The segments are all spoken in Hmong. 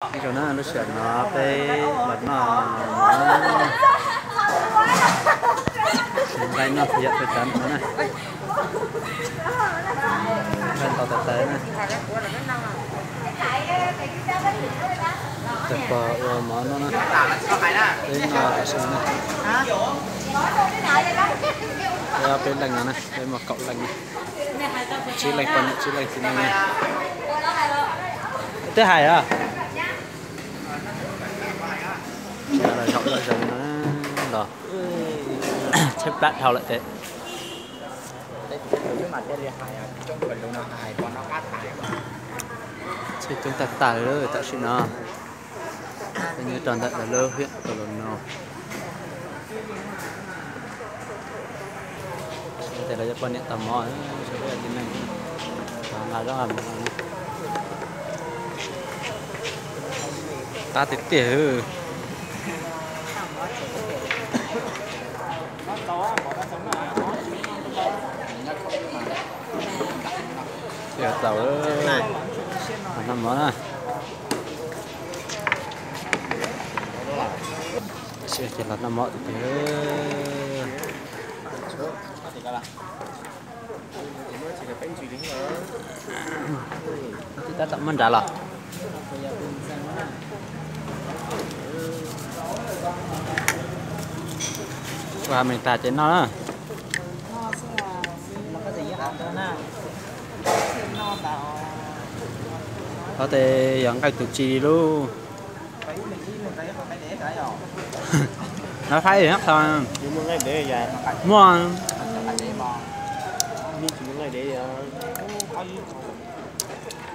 Ib zaug na, lub sij hawm no peb los noj mov, nqaij noj txhua yam txhua tsav no na. Nqaij ntau tas tas na. Cov pog ua mov noj na. Peb noj tam sim no na. Peb ob peb leej no na, peb muaj kaum leej na. Tsib leej poj niam, tsib leej txiv neej na. Twb hais os. Los zaum lawm zaum no los, tshaib plab dhau lawm tes. Tsheb coob tag tag li tam sim no. Peb nyob rau ntawm lawv lub hiam Colorado. Tes lawv cov poj niam tau mov, peb txiv neej nqa zaub mov. Qab tiag tiag. Txaus, los noj mov na. Ces los noj mov tiag tiag. Twb tab tom muab nrad los. Ua me tag ces noj na. Qhov tes yog nqaij tus tsis lub. Lawv faib qhov muaj.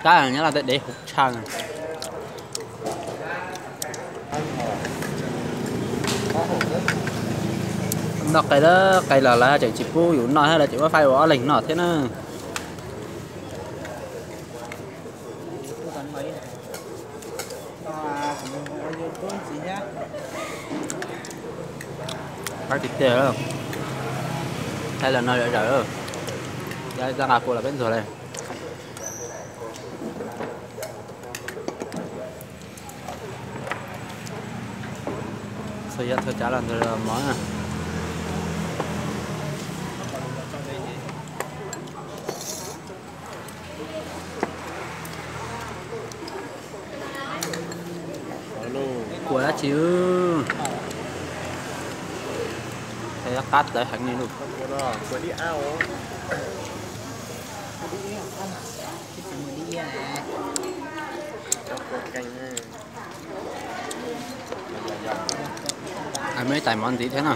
Tab nyob los tej dev huv tshaj. Noj qe, qe los lawv tseem tsis pub yus noj thiab, lawv tseem muab faib ua ob leeg noj thiab na. Qab tiag tiag. Thaij los no zawm zawm, txaj nqa kua los peb ntxuag li. Txhua yam txhua tsav los ntawm mov na. Kua dab tsi? Qab txawv heev li lauj. Muaj ib tais mov ntxiv thiab no.